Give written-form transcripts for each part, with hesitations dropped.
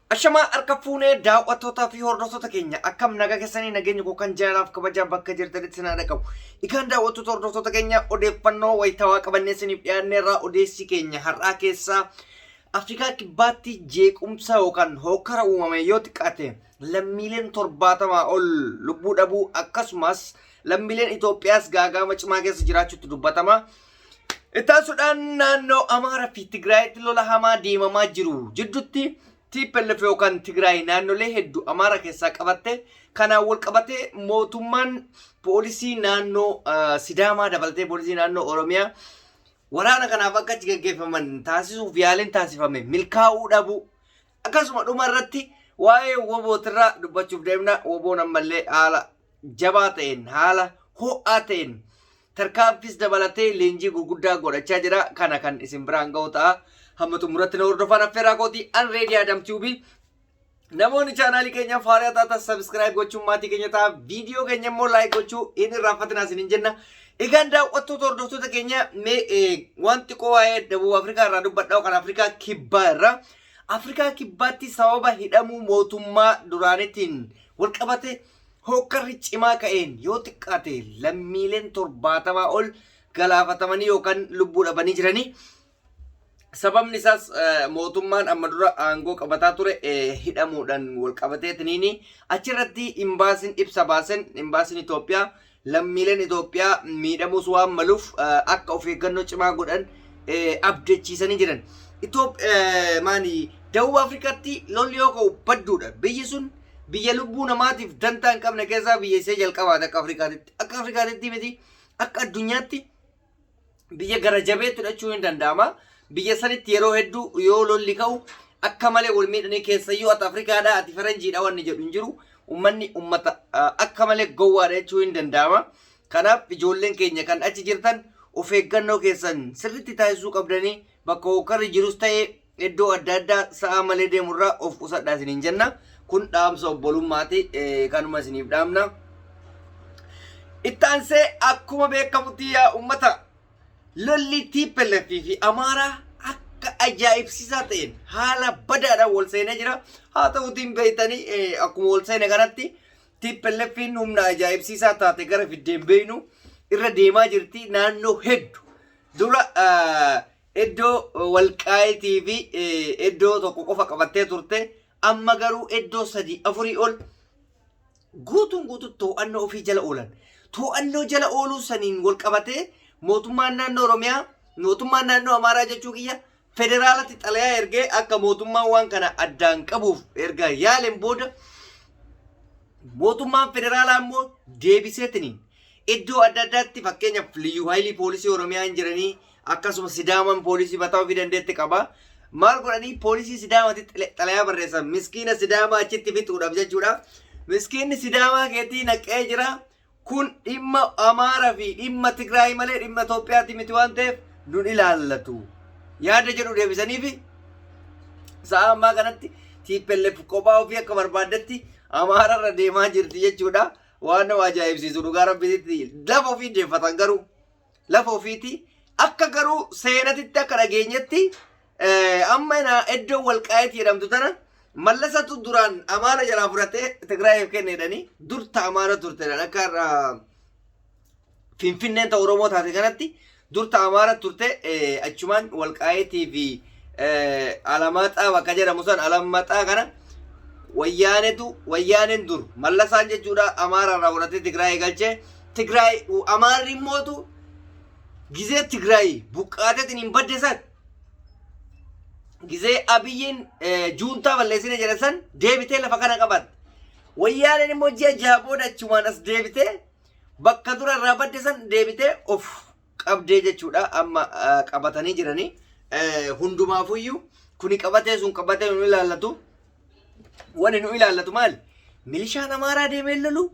Ashamaa harka fuunee daawwattootaa fi hordoftoota keenya akkam nagaa keessanii nageenya koo kan jaalalaaf kabajaa bakka jirtanitti sinaa dhaqabu. Ikaan daawwattoota hordoftoota keenya odeeffannoo wayitaawaa qabannee isiniif dhiyaanneerraa odeessi keenya har'aa keessaa Afrikaa Kibbaatti jeequmsa yookaan hookkara uumame yoo xiqqaate lammiileen 70 ol lubbuu dhabuu akkasumas lammiileen Itoophiyaas gaagaama cimaa keessa jiraachuutti dubbatama. Ittaansuudhaan naannoo Amaaraa fi Tigraayitti lola hamaa deemamaa jiru jidduutti TPLF yookaan Tigraay naannolee hedduu Amaara keessaa qabatte kanaan wal qabatee mootummaan poolisii naannoo Sidaamaa dabalatee poolisii naannoo Oromiyaa waraana kanaaf akka achi gaggeeffaman taasisuuf yaaliin taasifame milkaa'uu dhabuu akkasuma dhuma irratti waa'ee wobootirraa dubbachuuf deemna. Woboon ammallee haala jabaa ta'een haala ho'aa ta'een tarkaanfiis dabalatee leenjii gurguddaa godhachaa jira. Kana kan isin biraan ga'u ta'a. Hamma xumuratti na hordofaan affeeraa kooti. An Reedii Adam Tube. Namoonni chaanaalii keenyaaf haaraa taatan subscribe gochuun maatii keenya ta'a. Viidiyoo keenya immoo like gochuu hin irraanfatinaa isiniin jenna. Egaan daawwattoota hordoftoota keenya mee waan xiqqoo waa'ee Dabub Afrikaa irraa dubbadhaa kan Afrikaa Kibbaa irraa. Afrikaa Kibbaatti sababa hidhamuu mootummaa duraaniitiin walqabate hookkarri cimaa ka'een yoo xiqqaate lammiileen 70 ol galaafatamanii yookaan lubbuu dhabanii jiranii. Sababni isaas mootummaan amma dura aangoo qabataa ture hidhamuudhaan wal qabateetiniini achirratti imbaasiin ibsa baasen imbaasiin Itoophiyaa lammiileen Itoophiyaa miidhamuus waan maluuf akka of eeggannoo cimaa godhan abdachiisanii jiran. Maani Dawub Afrikaatti lolli yoo ka'u badduudha. Biyyi sun biyya lubbuu namaatiif dantaa hin qabne keessaa biyya isee jalqabaati akka Afrikaatitti. Akka Afrikaatitti miti akka addunyaatti biyya gara jabeetti hidhachuu hin danda'ama. Biyya sanitti yeroo hedduu yoo lolli ka'u akka malee wal miidhanii keessayyuu ati Afrikaadha ati faranjiidha wanni jedhu hin jiru. Ummanni ummata akka malee gowwaadha jechuu hin danda'ama. Kanaaf ijoolleen keenya kan achi jirtan of eeggannoo keessan sirriitti taasisuu qabdanii bakka hookarri jirus ta'e iddoo adda addaa sa'aa malee deemurraa of qusadhaa isiniin jenna. Kun dhaamsa obbolummaati kanuma isiniif dhaamna. Itti aansee akkuma beekamutti yaa ummata lolli TPLF fi Amaaraa akka ajaa'ibsiisaa ta'een haala badaadhaan wal seenee jira. Haa ta'uutiin beektanii akkuma wal seene kanatti TPLF'n humna ajaa'ibsiisaa taate gara fiddeen beeknu irra deemaa jirti naannoo heddu. Dura iddoo walqaayitii fi iddoo tokko qofa qabattee turte amma garuu iddoo sadii afurii ol guutuun guutuutti to'annoo ofii jala oolan. To'annoo jala ooluu saniin wal qabatee mootummaan naannoo Oromiyaa, mootummaan naannoo Amaaraa jechuu kiyya federaalatti xalayaa ergee akka mootummaan waan kana addaan qabuuf erga yaaleen booda mootummaan federaalaa immoo deebiseetiniin iddoo adda addaatti fakkeenyaaf liyyuu haayilii poolisii Oromiyaa hin jiranii akkasuma Sidaaman poolisii mataa ofii dandeetti qaba. Maal godhanii poolisii Sidaamatti xalayaa barreessan miskiina Sidaamaa achitti fixuudhaaf jechuudha. Miskiinni Sidaamaa keetii naqee jira. Kun dhimma Amaaraa fi dhimma Tigraay malee dhimma Itoophiyaati miti waan ta'eef nun ilaallatu. Yaada jedhu deebisanii fi sa'a ammaa kanatti TPLF kophaa ofii akka barbaaddetti Amaararra deemaa jirti jechuudha. Waan nama ajaa'ibsiisu dhugaa rabbiitti lafa ofii deeffatan garuu. lafa ofiiti akka garuu seenatitti akka dhageenyetti amma iddoo walqaayitii jedhamtu tana mallasatu duraan amaara jalaa fudhatee Tigraayiif kenne jedhanii dur ta amaara turte jedhan akka har'a Finfinneen ta Oromoo taate kanatti dur ta amaara turte achumaan walqaayitii fi alamaaxaa bakka jedhamu san alamaaxaa kana wayyaanetu wayyaaneen dur mallasaan jechuudha amaara irraa fudhatee Tigraayii galchee Tigraay Amaarri immootu gizee Tigraay buqqaateetiin hin badde san gizee Abiyyiin juuntaa balleessine jedhe san deebitee lafa kana qabatte. Wayyaaneen immoo ji'a jaha booda achumaan as deebitee bakka dura irraa badde san deebitee of qabdee jechuudha amma qabatanii jiranii. Hundumaafuyyuu kuni qabatee sun qabatee nu ilaallatu. Wani nu ilaallatu maali? Milishaan Amaaraa deemee lolu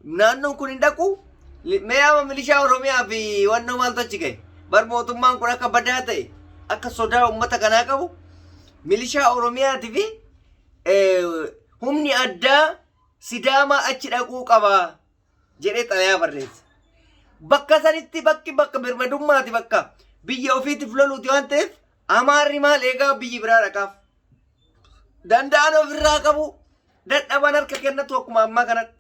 Naannoon kun hin dhaqu. Mee amma milishaa Oromiyaa fi wannoo maaltu achi gahe? Bar mootummaan kun akka badaa ta'e akka sodaa uummata kanaa qabu milishaa Oromiyaatii fi humni addaa Sidaamaa achi dhaquu qaba jedhee xalayaa barreesse. Bakka sanitti bakki bakka birmadummaati bakka biyya ofiitiif loluuti waan ta'eef Amaarri maal eegaa biyyi biraa dhaqaaf. Danda'an ofirraa qabu, dadhaban harka kennatu akkuma ammaa kanatti.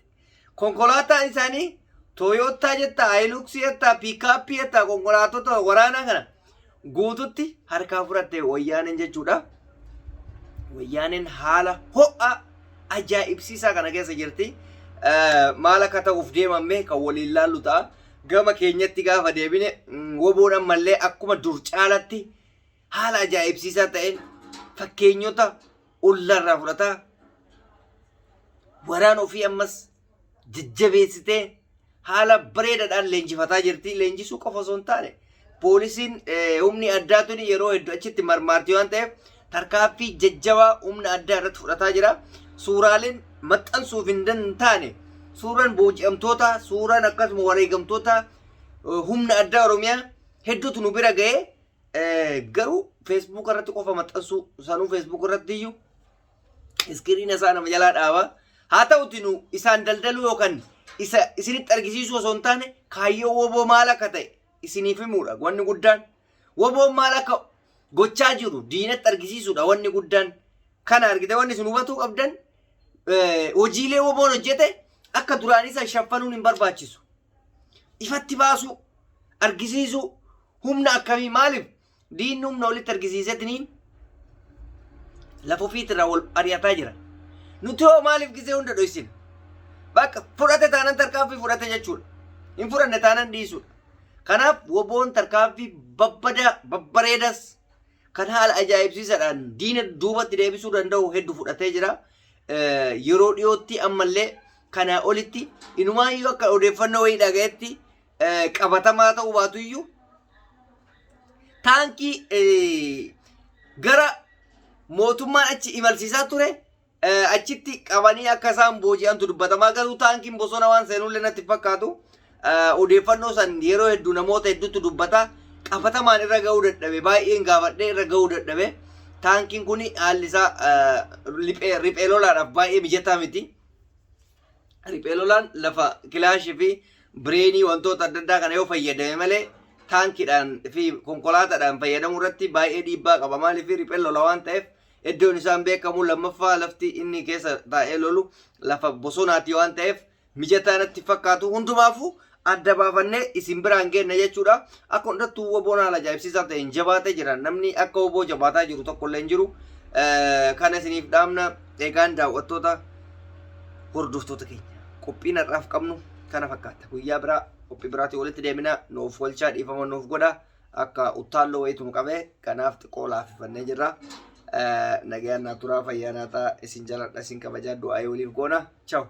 Konkolaataan isaanii Tooyootaa jettaa, Haayiluksii jettaa, piikaappii jettaa konkolaattota waraanaa kana guututti harkaa fudhatte wayyaaneen jechuudha. Wayyaaneen haala ho'a ajaa'ibsiisaa kana keessa jirti. Maal akka ta'uuf deemamme kan waliin laallu ta'a. Gama keenyatti gaafa deebine woboon ammallee akkuma dur caalatti haala ajaa'ibsiisaa ta'een fakkeenyota ollaarraa fudhataa waraana ofii ammas jajjabeessitee haala bareedaadhaan leenjifataa jirti. Leenjisuu qofa osoo hin taane poolisiin humni addaa tuni yeroo hedduu achitti marmaarti waan ta'eef tarkaaffii jajjabaa humna addaa irratti fudhataa jira. Suuraaleen maxxansuuf hin taane suuraan booji'amtoota suuraan akkasuma wareegamtoota humna addaa Oromiyaa hedduutu nu bira ga'ee garuu feesbuuk irratti qofa maxxansuu sanuu feesbuuk irratti iyyuu iskiriina isaa nama jalaa dhaaba. Haa ta'uti nu isaan daldaluu yookaan isa isinitti argisiisuu osoo hin taane kaayyoo woboo maal akka ta'e isiniif himuudha wanni guddaan. Woboon maal akka gochaa jiru diinatti argisiisuudha wanni guddaan. Kana argite wanni isin hubatuu qabdan hojiilee woboon hojjete akka duraanii san shaffanuun hin barbaachisu. Ifatti baasuu, argisiisuu, humna akkamii maaliif diinni humna walitti argisiisetiniin lafa ofiitirraa wal ari'ataa jira. Nuti hoo maaliif gisee hunda dhoysina? Bakka fudhate taanan tarkaanfii fudhate jechuudha. Hin fudhanne taanan dhiisuudha. Kanaaf woboon tarkaanfii babbadaa babbareedas kan haala ajaa'ibsiisaadhaan diina duubatti deebisuu danda'u hedduu fudhatee jira. Yeroo dhiyootti ammallee kanaa olitti inumaayyuu akka odeeffannoo wayii dhagayetti qabatamaa ta'uu baatuyyuu taankii gara mootummaan achi imalsiisaa ture achitti qabanii akka isaan booji'antu dubbatamaa garuu taankiin bosona waan seenullee natti fakkaatu odeeffannoo san yeroo hedduu namoota hedduutu dubbata qabatamaan irra ga'uu dadhabe baay'een gaafadhee irra ga'uu dadhabe taankiin kun haalli isaa riphee lolaadhaaf baay'ee mijataa miti. Riphee lolaan lafa kilaashii fi bireenii wantoota adda addaa kana yoo fayyadame malee taankiidhaan fi konkolaataadhaan fayyadamuu irratti baay'ee dhiibbaa qaba. Maaliif riphee lola waan ta'eef iddoon isaan beekamu lammaffaa lafti inni keessa taa'ee lolu lafa bosonaati waan ta'eef mijataa natti fakkaatu hundumaafuu adda baafannee isin biraan geenna jechuudha. Akka hundattuu woboon haala ajaa'ibsiisaa ta'een jabaatee jira. Namni akka woboo jabaataa jiru tokko illee hin jiru. Kana isiniif dhaamna egaan daawwattoota hordoftoota keenya. Qophiin har'aaf qabnu kana fakkaata. Guyyaa biraa qophii biraatiin walitti deemina nuuf walchaa dhiifama nuuf godha. Akka uttaalloo wayiitu nu qabee kanaaf xiqqoo laaffifannee jirra. Nagayaan naa turaa fayyaa naa ta'a isin jaladha isin kabajaa du'aa waliif goona. Ciao.